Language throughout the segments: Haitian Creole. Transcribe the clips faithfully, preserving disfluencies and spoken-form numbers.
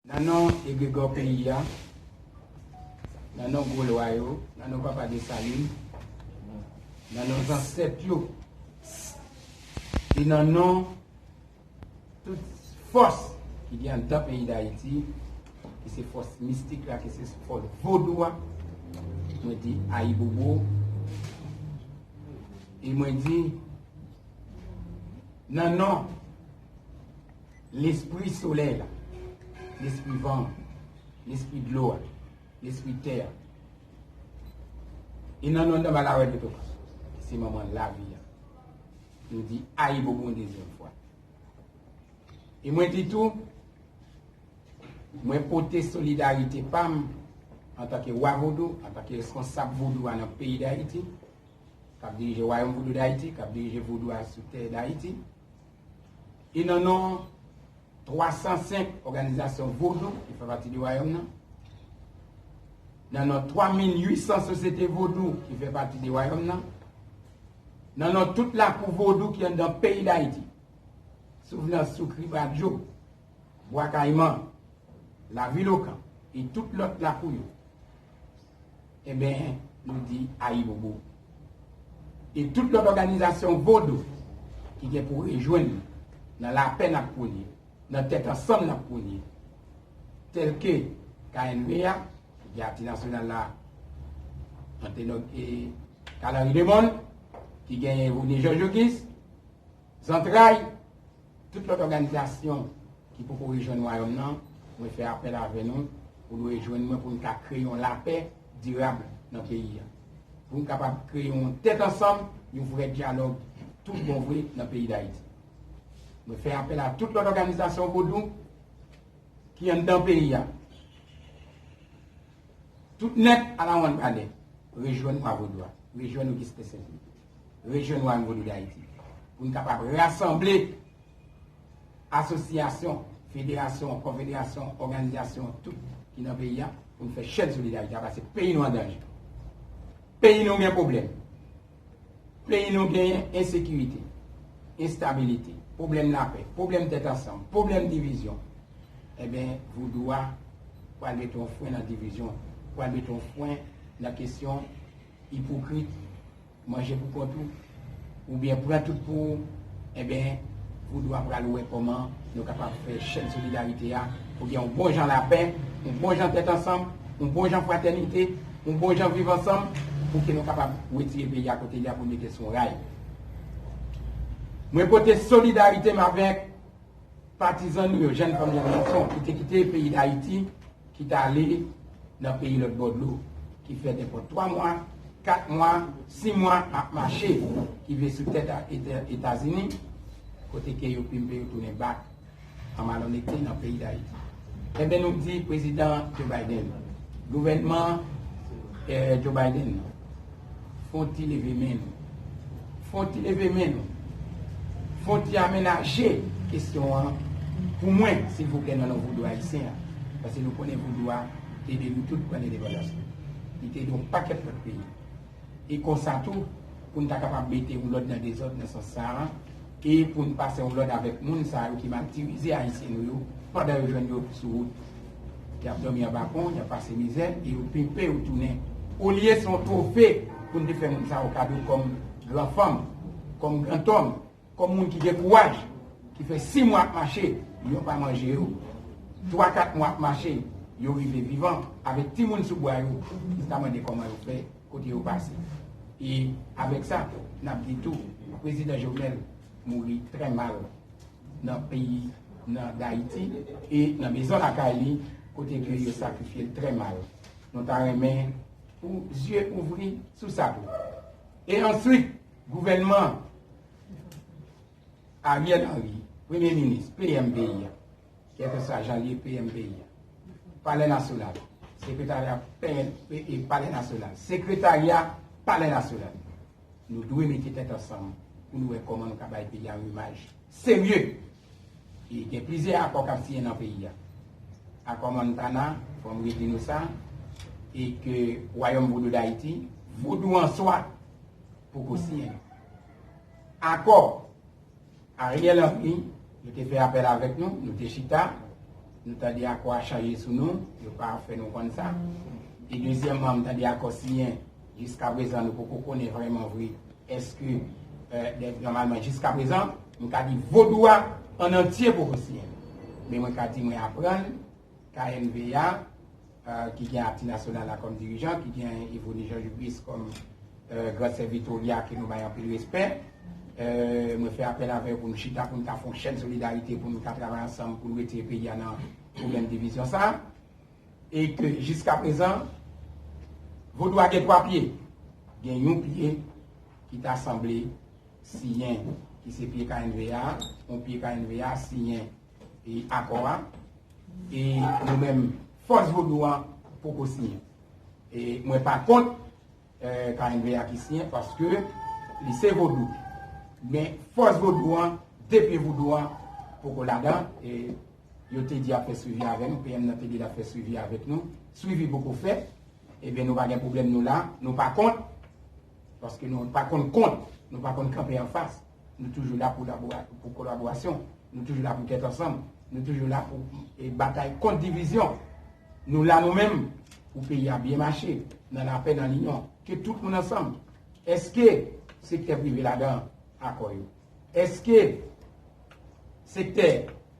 Nan non egregò peyi a, nan non gwo lwa yo, nan non papa Desalin, nan non zansèt yo, e nan non tout fòs ki gen anndan peyi Dayiti, ki se fòs mistik la, ki se fòs vodou a, mwen di ayibobo. E mwen di, nan non lespri solèy la, lespri van an, lespri dlo a, lespri tè a, e nan non Danbalawè Potokòs, ki se manman lavi a, nou di ayibobo yon dezyèm fwa. E mwen di tou, mwen pote solidarite pa m antanke wa vodou, antanke reskonsab vodou a nan peyi Dayiti, k ap dirije Wayòm Vodou Dayiti, k ap dirije vodou a sou tè Dayiti. E nan non twa san senk òganizasyon vodou ki fè pati de wayòm nan, nan non twa mil uit san sosyete vodou ki fè pati de wayòm nan, nan non tout lakou vodou ki anndan peyi Dayiti, Souvnans, Soukri, Badjo, Bwa Kayiman, Lavil Okan, e tout lòt lakou yo, enben, nou di ayibobo. E tout lòt òganizasyon vodou ki gen pou rejwenn nou nan lapè n ap pwone, nan tèt ansanm n ap pwone, tèlke K N V A, ki gen Ati Nasyonal la, Antenò, e Carl Henry Demond, ki genyen Rene Jòj Ogis, Zantray, tout lòt òganizasyon ki poko rejwenn wayòm nan, mwen fè apèl avè nou pou nou rejwenn mwen pou n ka kreye yon lapè dirab nan peyi a. Pou n kapab kreye yon tèt ansanm, yon vrè dyalòg tout bon vre nan peyi Dayiti. Mwen fè apèl a tout lòt òganizasyon vodou ki anndan peyi a. Tout nèt alawannbadè, rejwenn wa vodou a, rejwenn Ogisten Senpli, rejwenn Wayòm Vodou Dayiti, pou n kapab rasanble asosyasyon, federasyon, konfederasyon, òganizasyon, tout ki nan peyi a, pou n fè chèn solidarite a, paske peyi nou an danje. Peyi nou gen pwoblèm. Peyi nou genyen ensekirite, enstabilite, pwoblèm lapè, pwoblèm tèt ansanm, pwoblèm divizyon. Enben, vodou a pral mete yon fren nan divizyon, pral mete yon fren nan kesyon ipokrit, manje pou kont ou, oubyen pran tout pou ou. Enben, vodou a pral wè kòman nou kapab fè chèn solidarite a pou gen yon bon jan lapè, yon bon jan tèt ansanm, yon bon jan fratènite, yon bon jan viv ansanm, pou ke nou kapab retire peyi a kote li a pou mete sou ray. Mwen pote solidarite m avèk patizan nou yo, jèn fanm, jèn gason ki te kite peyi Dayiti, ki t ale nan peyi lòt bò dlo, ki fè nenpòt twa mwa, kat mwa, sis mwa ap mache, ki viv sou tèt a Eta-, Etazini, kote ke yo pimpe, yo tounen bak an malonnète nan peyi Dayiti. Enben, nou di prezidan Joe Biden, gouvènman, eh, Joe Biden, fè yon ti leve men nou. Fè yon ti leve men nou. Fè yon ti amenaje kesyon an pou mwen, silvouplè, nan non vodou ayisyen an. Paske nou konnen vodou a te ede nou tout pran lendepandans nou. Li te ede yon pakèt lòt peyi. E konsa tou, pou n ta kapab mete yon lòd nan dezòd nan sans sa a, e pou n pase yon lòd avèk moun sa yo ki matirize ayisyen nou yo, pandan yo jwenn yo sou wout. Y ap dòmi anba pon, y ap pase mizè, e yo pimpe, yo tounen. Olye se yon twofe pou n te fè moun sa yo kado kòm gran fanm, kòm gran tòm, kòm moun ki gen kouraj, ki fè sis mwa ap mache, yo pa manje yo. Twa, kat mwa ap mache, yo rive vivan, avèk timoun sou bra yo, nou ta mande kòman yo fè, kote yo pase. E avèk sa, n ap di tou, prezidan Jovenel mouri trè mal nan peyi, nan Dayiti, e nan mezon lakay li, kote ke yo sakrifye l trè mal. Nou ta renmen pou zye ouvri sou sa tou. E answit, gouvènman Ariel Henry, premye minis, P M peyi a, kèlkeswa jan l ye, P M peyi a, Palè Nasyonal, sekretarya P M, e, e Palè Nasyonal, sekretarya Palè Nasyonal, nou dwe mete tèt ansanm pou nou wè kòman nou ka bay peyi a yon imaj serye. E gen plizyè akò k ap siyen nan peyi a. Akò Montana, fò m redi nou sa, e ke Wayòm Vodou Dayiti, Vodou an swa, poko siyen. Akò Ariel Henry, yo te fè apèl avèk nou, nou te chita, Nou tande akò a chanje sou nou, yo pa fè nou konn sa. E dezyèmman, m tande akò siyen, jiskaprezan nou poko konnen vrèman vre èske, nòmalman jiskaprezan, m ka di vodou a an antye poko siyen. Men mwen ka di mwen aprann K N V A, ki gen Akti Nasyonal la kòm dirijan, ki gen Yvony Jean Julius kòm gran sèvitè li a ke nou bay anpil respè. Mwen fè apèl avè yo pou nou chita, pou nou ka fè yon chèn solidarite, pou nou ka travay ansanm, pou nou retire peyi a nan pwoblèm divizyon sa a. E ke jiskaprezan, vodou a gen twa pye. Gen yon pye ki ta sanble siyen, ki se pye K N V A, yon pye K N V A siyen e akò a. E nou menm, fòs vodou an poko siyen. E mwen pa kont K N V A ki siyen, paske li se vodou. Men fòs vodou an, de pye vodou an poko ladan. E yo te di ap fè swivi avè nou, P M nan te di l ap fè swivi avèk nou. Swivi poko fèt. Ebyen nou pa gen pwoblèm, nou la, nou pa kont. Paske nou pa konn kont, nou pa konn kanpe anfas. Nou toujou la pou kolabora-, pou kolaborasyon. Nou toujou la pou tèt ansanm. Nou toujou la pou, e, batay kont divizyon. Nou la nou menm pou peyi a byen mache, nan lapè, nan linyon. Ke tout moun ansanm. Èske sektè prive ladan akò yo? Èske sektè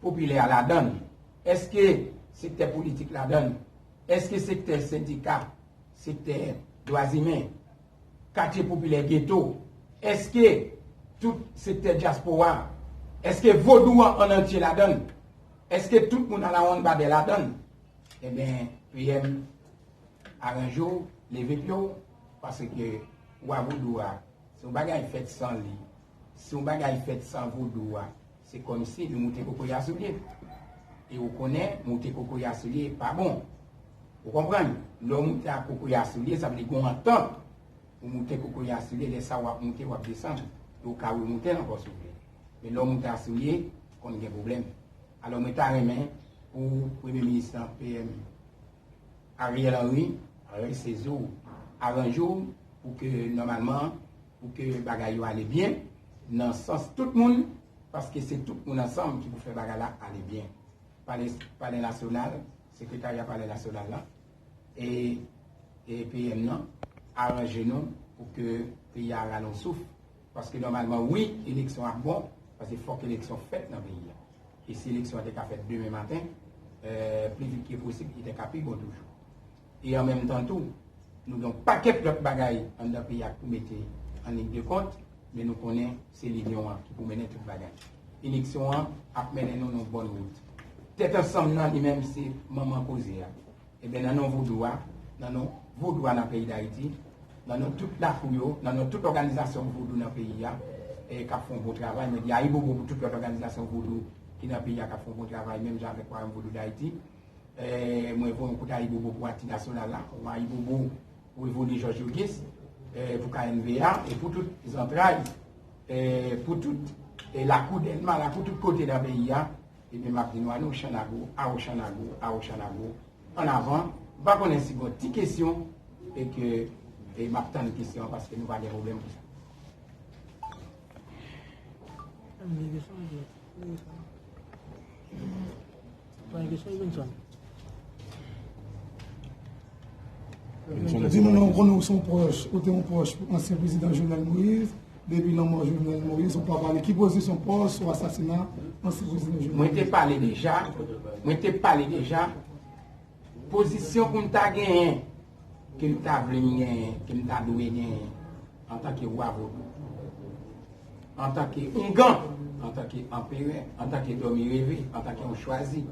popilè a ladan? Èske sektè politik ladan? Èske sektè sendika, sektè dwa imen, katye popilè, geto? Èske tout sektè dyaspora? Èske vodou an an antye ladan? Èske tout moun alawonnbadè ladan? Ebyen, P M, aranje w, leve pye w, paske wa vodou a, se yon bagay fèt san li. Si yon bagay fèt san vodou a, se kòmsi nou moute kokoya sou li. E ou konnen, moute kokoya sou li pa bon. Ou konprann? Lè w moute ak kokoya sou li, sa vle gen yon antant. Ou moute kokoya sou li, lè sa w ap moute, w ap desann. E ou ka remoute l ankò si w vle. Men lè w moute a sou li, konn gen pwoblèm. Alò, mwen ta renmen pou Premye Minis lan, P M Ariel Henry, rèse zo w, aranje w pou ke nòmalman, pou ke bagay yo ale byen, nan sans tout moun, paske se tout moun ansanm ki pou fè bagay la ale byen. Palè, Palè Nasyonal, sekretarya Palè Nasyonal la, e, e P M nan, aranje nou pou ke peyi a rale yon souf. Paske nòmalman, wi, eleksyon ap bon, paske fòk eleksyon fèt nan peyi a. E si eleksyon an te ka fèt demen maten, e, pli vit ke posib, li te ka pi bon toujou. E an menm tan tou, nou gen yon pakèt lòt bagay anndan peyi a pou mete an liy de kont, men nou konnen se linyon an ki pou mennen tout bagay. Eleksyon an ap mennen nou nan yon bòn wout. Tèt ansanm nan, li menm, se manman koze a. Ebyen, nan non vodou a, nan non vodou a nan peyi Dayiti, nan non tout lakou yo, nan non tout òganizasyon vodou nan peyi a, e k ap fè yon bon travay. Mwen di ayibobo pou tout lòt òganizasyon vodou ki nan peyi a k ap fè yon bon travay, menm jan avèk Wayòm Vodou Dayiti. E, mwen voye yon kout ayibobo pou Akti Nasyonal la, yon ayibobo pou Evoli Jòj Yougis, e, pou K N V A, e pou tout zantray, e, pou tout, e, lakou Dèlma la, pou tout kote nan peyi a. Ebyen, m ap di nou, a nou Channago, a Channago, a Channago. An avan, m pa konnen si gon ti kesyon, e ke, e m ap tann kesyon an paske nou pa gen pwoblèm pou sa. Di nou non, ou konnen ou se yon pwòch, ou te yon pwòch ansyen prezidan Jovenel Moïse, depi lanmò Jovenel Moïse, ou pa pale ki pozisyon pa w sou asasina ansyen prezidan Jovenel Moïse. Mwen te pale deja, mwen te pale deja, pozisyon pou m ta genyen, ke m ta vle m genyen, ke m ta dwe genyen, antanke wa vodou, antanke oungan, antanke anperè, antanke dòmi reve, antanke yon chwazi.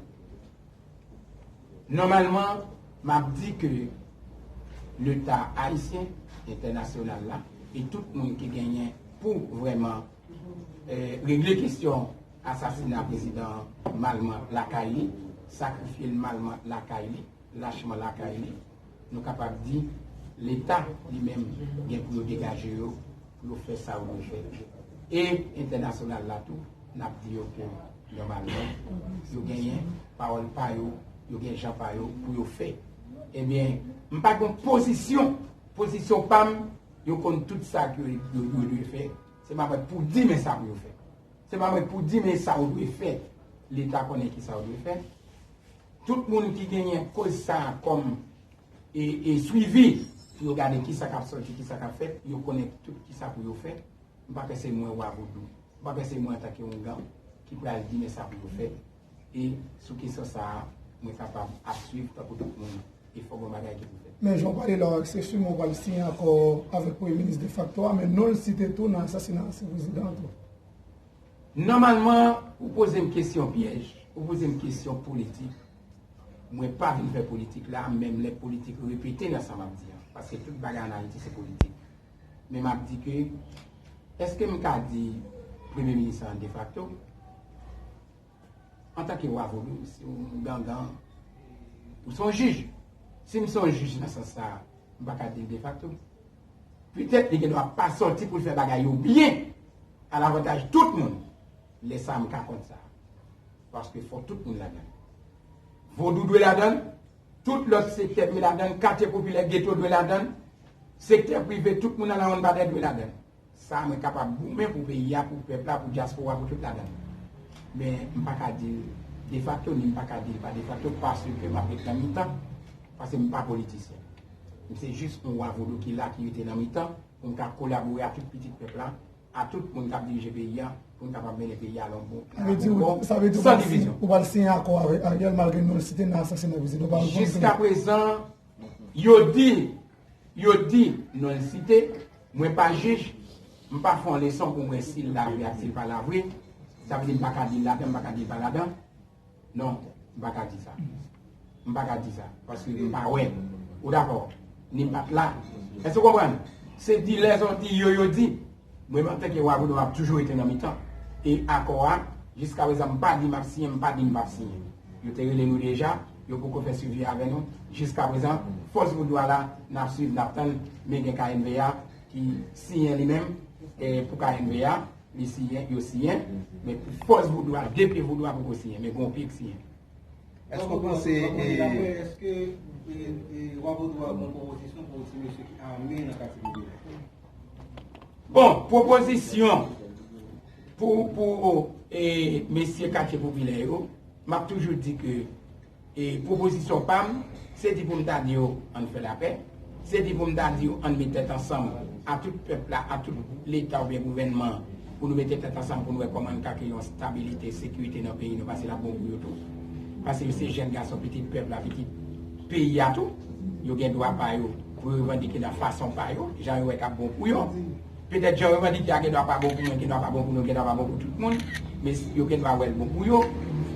Nòmalman, m ap di ke Leta ayisyen, entènasyonal la, e tout moun ki genyen pou vrèman, e, regle kesyon asasina prezidan an malman lakay li, sakrifye l malman lakay li, lachman lakay li, nou kapab di Leta li menm gen pou yo degaje yo, pou yo fè sa yo dwe fè. E entènasyonal la tou, n ap di yo ke nòmalman, yo genyen pawòl pa yo, yo gen jan pa yo pou yo fè. Ebyen, m pa gen pozisyon, pozisyon pa m, yo konn tout sa ke yo, yo, yo dwe fè. Se pa mwen pou di men sa pou yo fè. Se pa mwen pou di men sa yo dwe fè. Leta konnen ki sa yo dwe fè. Tout moun ki genyen koz sa a kòm e, e swivi pou yo gade kisa k ap sòti, kisa k ap fèt, yo konnen tout kisa pou yo fè. M pa kwè se mwen, Wa Vodou. M pa kwè se mwen antanke oungan ki pral di men sa pou yo fè. E sou kesyon sa a, mwen kapab ap swiv tankou tout moun. E fòk gon bagay ki pou fèt. Men jan w pale la, se siman w pral siyen akò avèk premye minis defakto a, men non l site tou nan asasina ansyen prezidan an tou. Nòmalman, ou poze m kesyon pyèj, ou poze m kesyon politik. Mwen pa vin fè politik la, menm lè politik repete nan sa m ap di an. Paske tout bagay ann Ayiti se politik. Men m ap di ke, èske m ka di premye minis la defakto? Antanke Wa Vodou, si w gangan, ou se yon jij. Si m se yon jij nan sans sa a, m pa ka di l defakto. Petèt li gen dwa pa sòti pou l fè bagay yo byen, alavantaj tout moun. Lè sa a, m ka kont sa. Paske fò tout moun ladan l. Vodou dwe ladan l, tout lòt sektè dwe ladan l, katye popilè, geto dwe ladan l, sektè prive, tout moun nan Lawonn Badè dwe ladan l. Sa mwen kapab goumen pou peyi a, pou pèp la, pou dyaspora, pou tout ladan l. Men m pa ka di l defakto, ni m pa ka di l pa defakto, paske m ap ret nan mitan, paske m pa politisyen. M se jis yon Wa Vodou ki la, ki rete nan mitan, pou m ka kolabore ak tout pitit pèp la, a tout moun k ap dirije peyi a, pou n kapab mennen peyi a nan yon bon, sa vle di, ou, sa vle di ou san pral siyen, divizyon, ou pral siyen akò avèk Ariel malgre non l site nan asasina prezidan, ou pa rekonèt. Jiska prezan, yo di, yo di non l site, mwen pa jij, m pa fè yon leson pou m wè si l lavre ak si l pa lavre. Sa vle di m pa ka di l ladan, m pa ka di l pa ladan. Non, m pa ka di sa. M pa ka di sa, paske m pa wè. Ou dakò? Ni m pa t la. Èske w konprann? Se di lèzòt di, yo, yo di. Mwen, antanke Wa Vodou, m ap toujou rete nan mitan. E akò a, jiska prezan, m pa di m ap siyen, m pa di m p ap siyen. Yo te rele nou deja, yo poko fè swivi avè nou. Jiska prezan, fòs vodou a la, n ap swiv, n ap tann, men gen K N V A ki siyen li menm, e pou K N V A, li siyen, yo siyen, men pou fòs vodou a, de pye vodou a poko siyen, men gen yon pye k siyen. Èske w panse, e, èske, e, e, Wa Vodou a gon pwopozisyon pou ti mesye ki ame nan katye popilè? Bon, pwopozisyon pou, pou, e, mesye katye popilè yo, m ap toujou di ke E pwopozisyon pa m, se di pou m ta di yo, ann fè lapè, se di pou m ta di yo, ann met tèt ansanm a tout pèp la, a tout Leta oubyen gouvènman, pou nou mete tèt ansanm pou n wè kòman n ka kreye yon stabilite, sekirite nan peyi nou, paske l ap bon pou yo tou. Paske yo se jèn gason, pitit pèp la, pitit peyi a tou. Yo gen dwa pa yo pou yo revandike nan fason pa yo, jan yo wè k ap bon pou yo. Petèt jan yo revandike a gen dwa pa bon pou mwen, gen dwa pa bon pou nou, gen dwa pa bon pou tout moun, men yo gen dwa wè l bon pou yo,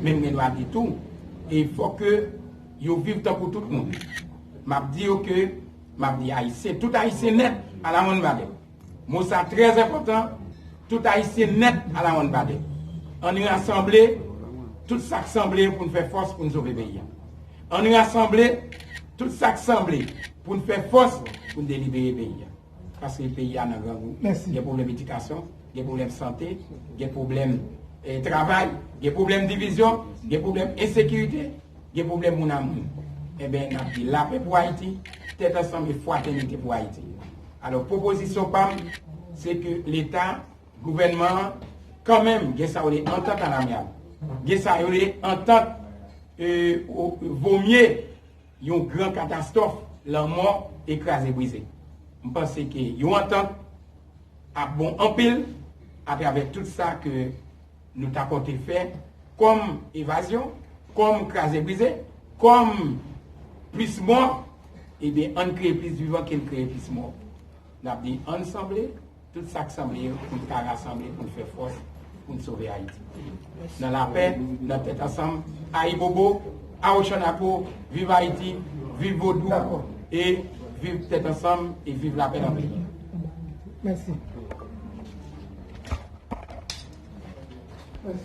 men m gen dwa di tou, e fòk ke yo viv tankou tout moun. M ap di yo ke, m ap di Ayisyen, tout Ayisyen nèt, a la wonn bagay. Mo sa trè enpòtan, tout Ayisyen nèt, a la wonn bagay. Ann rasanble tout sa k sanble yo pou n fè fòs pou n sove peyi a. Ann rasanble tout sa k sanble pou n fè fòs pou n delibere peyi a. Paske peyi a nan grangou. Mèsi. Gen pwoblèm edikasyon, gen pwoblèm sante, gen pwoblèm, eh, travay, gen pwoblèm divizyon, gen pwoblèm ensekirite, gen pwoblèm moun a moun. Enben, n ap di lapè pou Ayiti, tèt ansanm e fratènite pou Ayiti. Alò, pwopozisyon pa m, se ke Leta, gouvènman an, kanmenm, gen sa yo rele antant alamyab. Gen sa yo rele antant, eh, o-, vomye yon gran katastwòf, lanmò e kraze brize. M panse ke yon antant ap bon anpil atravè tout sa ke nou ta konte fè kòm evazyon, kòm kraze brize, kòm plis mò, ebyen, ann kreye plis vivan ke n kreye plis mò. N ap di ann sanble, tout sa k sanble yo, pou n ka rasanble, pou n fè fòs, pou n sove Ayiti. Nan lapè, nan tèt ansanm, ayibobo, awochanapo, viv Ayiti, viv vodou, e viv tèt ansanm, e viv lapè nan peyi a. Mèsi.